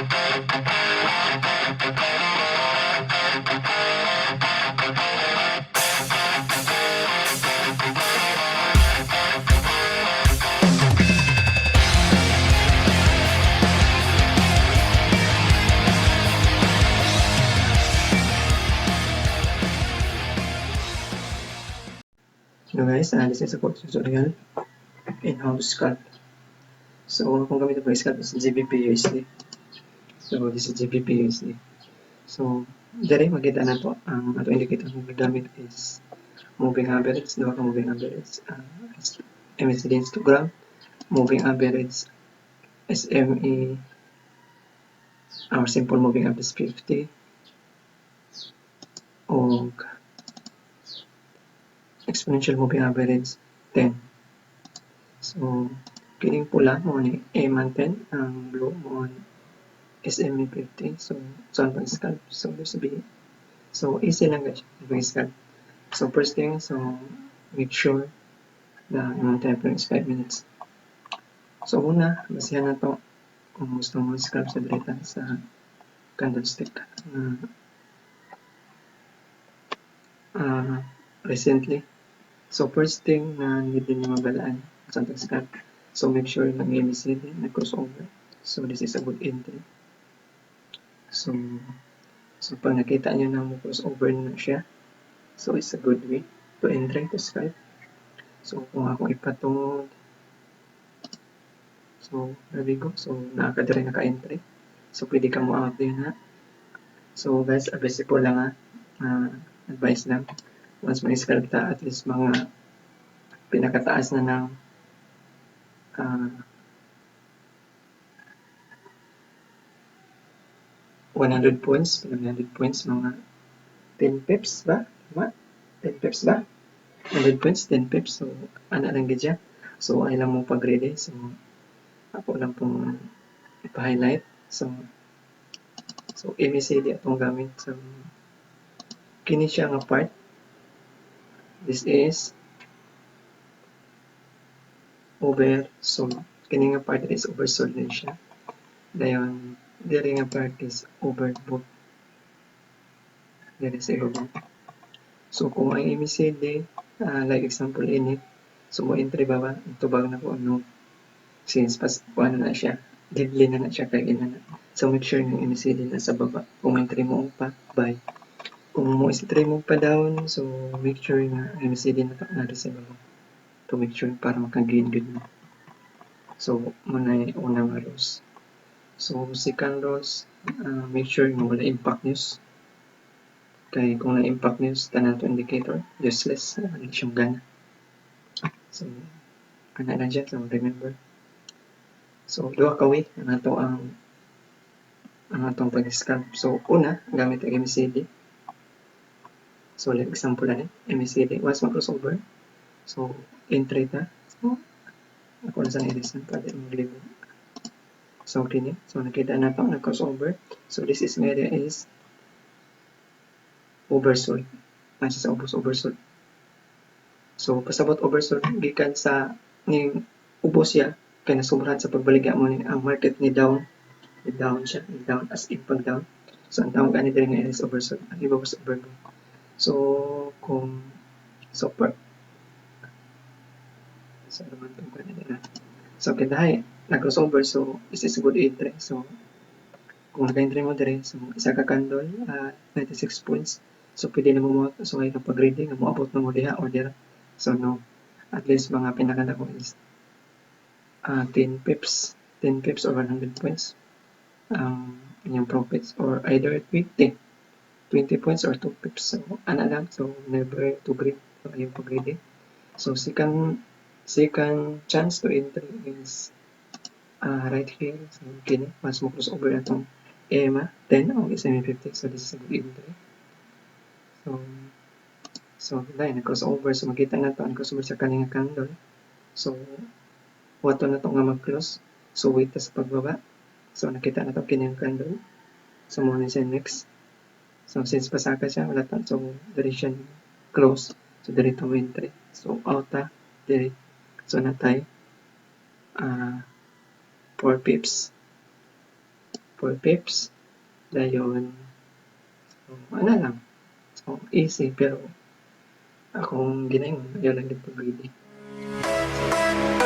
Hello guys, this is a quick tutorial in how to scalp. So, kung gamit po scalp is GBP USD. So, this is GBP USD. So, dere makita na to ang ato indicator kung gamit is moving average, duha ka moving average, MACD histogram, moving average, SMA, our simple moving average 50, og exponential moving average 10. So, kining pula mo ni EMA 10, ang blue mo ni SMA 50. So, saan pag scalp? So, this be so easy lang guys pag scalp. So, first thing, so make sure na imong time frame is 5 minutes. So, una, basihan na to kung gusto mo scalp sa direta sa candlestick na recently. So, first thing na need din mabalaan sa scalp. So, make sure na may MACD na crossover. So, this is a good entry. So pag nakita nyo na mo crossover na siya, so it's a good way to entry to scalp. So, kung ako ipatungod, so, there we go. So, nakakadiri naka-entry. So, pwede ka mo out din ha. So, guys, advice po lang ha. Advice lang. Once may scalp ta, at least mga pinakataas na ng 100 points, 100 points, mga 10 pips ba? Tama? 10 pips ba? 100 points, 10 pips. So, ana lang gid siya. So, ay lang mo pag-ready. So, ako lang pong ipa-highlight. So, MACD atong gamit. So, kini siya nga part. This is oversold. Kini nga part is oversold din siya. Dayon, diri nga part is overbought. Diri sa ibabaw. So, kung ang MACD, like example ini, so mo entry ba ba? Tubag na ko ano. Since pas, ano na siya, deadly na na siya kay ina na. So, make sure yung MACD na sa baba. Kung entry mo pa, buy. Kung mo entry mo pa down, so make sure na MACD na na sa baba. To make sure para maka-gain good mo. So, muna yung unang rules. So, second rules, make sure nga wala impact news. Kay kung na impact news, tanan to indicator, useless, wala siyang gana. So, ana lang siya. So, remember. So, duha ka way ang ato ang atong pag-scalp. So, una, gamit ang MACD. So, like example na MACD, once mag-crossover, so, entry ta. So, ako na sa irisan, pwede mag-libo. So, kini. So, nakita na to, nag-crossover. So, this is area is oversold. Nasa sa ubos oversold. So, pasabot oversold, gikan sa ning ubos siya, kay nasubrahan sa pagbaligya mo ni ang market ni down. Ni down siya, ni down as in pag down. So, ang tawag ani diri nga is oversold. Ang iba was overbought. So, kung so per so naman itong kanila. So, kindahay, nag-crossover, so this is good entry. So, kung naka-entry mo dire, so isa ka candle, 96 points. So, pwede na mo mo, so ay pag-reading, mo abot na mo diha or dira. So, no, at least mga pinakanda ko is 10 pips, 10 pips or 100 points ang inyong profits or either 20 points or 2 pips. So, ana lang. So, never to greed. So, ayun pag-reading. So, second chance to entry is right here. So, kini, mas mo crossover na itong EMA 10 o SMA 50. So, this is a good entry. So, dahil nag-crossover. So, makita na ito, nag-crossover sa kaning candle. So, wato na ito nga mag-close. So, wait ta sa pagbaba. So, nakita na ito kini ang candle. So, muna siya next. So, since pasaka siya, wala ta. So, diri siya close. So, diri to entry. So, out ta, diri. So, natay 4 pips. 4 pips. Dayon, so, ana lang. So, easy, pero akong ginaingon, ayaw lang gyud pag-greedy. So,